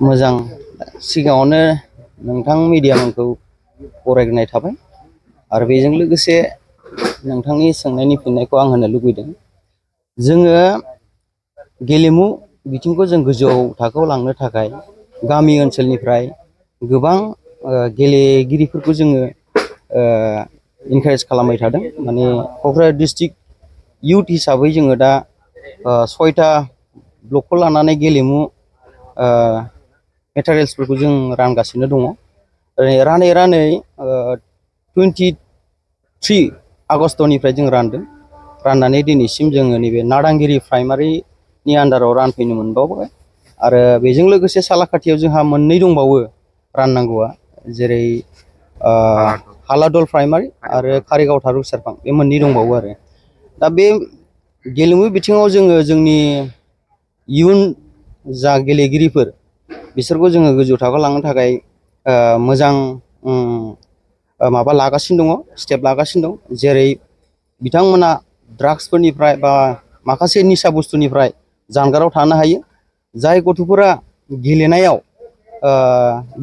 मोजां सिगाङावनो नोंथां मिडियामखौ बरायग्रोनाय थाबाय आरो बेजों लोगोसे नोंथांनि सोंनायनि फिननायखौ आं होनो लुबैदों। जोङो गेलेमु बिथिंखौ जों गोजौ थाखोआव लांनो थाखाय गामि ओनसोलनिफ्राय गोबां गेलेगिरिफोरखौ जोङो इनकारेज खालामबाय थादों। माने क'क्राझार डिस्ट्रिक्ट इउथ हिसाबै जोङो दा 6टा ब्लकखौ लानानै गेलेमु मेटेरियेल्सफोरखौ जों रानगासिनो दङ। रानै 23 आगस्टनिफ्राय जों राननानै दिनैसिम जोङो नैबे नारांगिरि प्राइमारिनि आन्दाराव रानफैनो मोनबावबाय आरो बेजों लोगोसे सालाकाथियाव जोंहा मोननै दंबावो राननांगौआ, जेरै हालादल प्राइमारि आरो कारिगाव थारु सेरफां, बे मोननै दंबावो आरो दा बे गेलेमु बिथिङाव जोङो जोंनि इयुन जा गेलेगिरिफोर बिसोरखौ जोङो गोजौ थाखोआव लांनो थाखाय मोजां माबा लागासिनो दङ, स्टेप लागासिनो दं। जेरै बिथांमोना ड्राग्सफोरनिफ्राय बा माखासे निसा बुस्थुनिफ्राय जानगाराव थानो हायो। जाय गथ'फोरा गेलेनायाव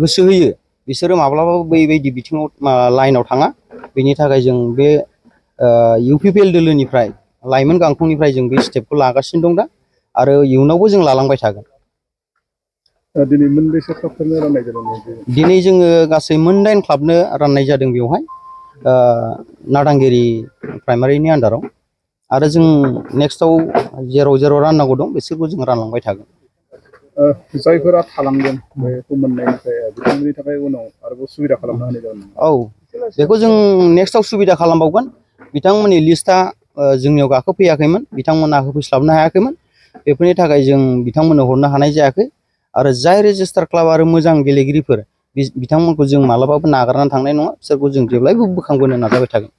गोसो होयो बिसोरो माब्लाबाबो बैबायदि बिथिङाव लाइनाव थाङा। बेनि थाखाय जों बे UPPL दोलोनिफ्राय लाइमोन गांखंनिफ्राय जों बे स्टेपखौ लागासिनो दं दा, आरो इयुनावबो जों लालांबाय थागोन। दिनै मोनबेसे क्लाबफोरनो राननाय जादों? दिनै जोङो गासै 9 क्लाबनो राननाय जादों बेवहाय नारांगिरि प्राइमारिनि आन्दाराव, आरो जों नेक्स्टआव जेराव राननांगौ दं बिसोरखौ जों रानलांबाय थागोन। जायफोरा थालांगोन बेखौ मोननायनिफ्राय बिथांमोननि थाखाय उनाव आरोबाव सुबिदा खालामना होनाय जागोन। औ, बेखौ जों नेक्स्टआव सुबिदा खालामबावगोन। बिथांमोननि लिस्टआ जोंनियाव गाखोफैयाखैमोन, बिथांमोना होफैस्लाबनो हायाखैमोन। बेफोरनि थाखाय जों बिथांमोननो हरनो हानाय जायाखै। आरो जाय रेजिस्टार क्लाब आरो मोजां गेलेगिरिफोर बिथांमोनखौ जों मालाबाबो नागारनानै थांनाय नङा। बिसोरखौ जों जेब्लायबो बोखांबोनो नाजाबाय थागोन।